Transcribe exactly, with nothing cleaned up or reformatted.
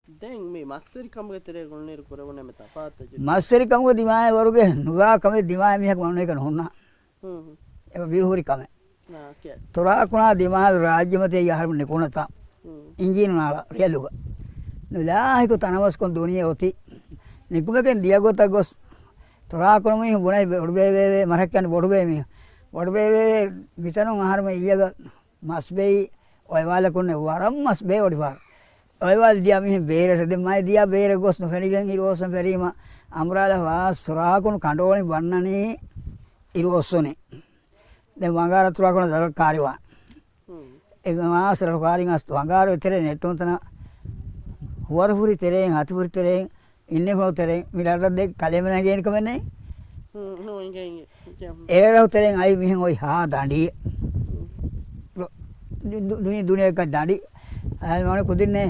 ދެން މި މަސްވެރި ކަމުގެ ތެރޭގަ އުޅުނުއިރު ކުރެވުނޭ މި ތަފާތު ޖެހި. މަސްވެރި ކަމުގެ ދިމާއެއް ވަރުގެ ނުގާ ކަމެއް ދިމާއެއް މީހަކު މަނުނެކަން ހުންނާ. އެ ބިރުހުރި ކަމެއް. ތުރާކުނާ ދިމާލު ރާއްޖެމަތީ އަހަރު ނިކުނަތާ. އިންޖީނު ނާޅާ ރިޔަލުގަ. ނުލާހިކު ތަނަވަސްކޮން ދުނިޔެ އޮތީ. ނިކުމެގެން ދިޔަގޮތަށް ގޮސް ތުރާކުނު މީހުން ބުނައި ބޮޑުބޭބޭ މަރަކަން ބޮޑުބޭ މީހުން. ބޮޑުބޭބޭ މިތަނުން އަހަރުމެ އިޔަގަ މަސްބެއި އޮއިވާލަކުންނެ ވަރަށް މަސްބޭ އޮޑިފާރ. އޮއިވާލް ދިޔާ މިހެން ބޭރަށް ދެން މައި ދިޔާ ބޭރެއް ގޮސް ނުފެނިގެން އިރު އޮއްސަން ފެރީމަ އަމްރާލަ ވާސް ތުރާކުނު ކަނޑޯޅި ބަންނަނީ އިރު އޮއްސުނީ. ދެން ވަނގާރަ ތުރާކުނަ ދަރަކާރިވާން. އެ މާސް ރަކާރިން އަސް ވަނގާރު ތެރެ ނެއްޓުންތަނަ ހުވަރު ހުރި ތެރެއިން ހަތި ހުރި ތެރެއިން އިންނެ ފުޅު ތެރެއިން މި ރަށަށް ދެ ކަލޭމެނާ ގޭނި ކަމެއް ނެތް. އެރަށް ތެރެއިން އައި މިހެން އޮތް ހާ ދަނޑި. ދުނި ދުނިޔެކަ ދަނޑި. އަހަން ކުދިންނޭ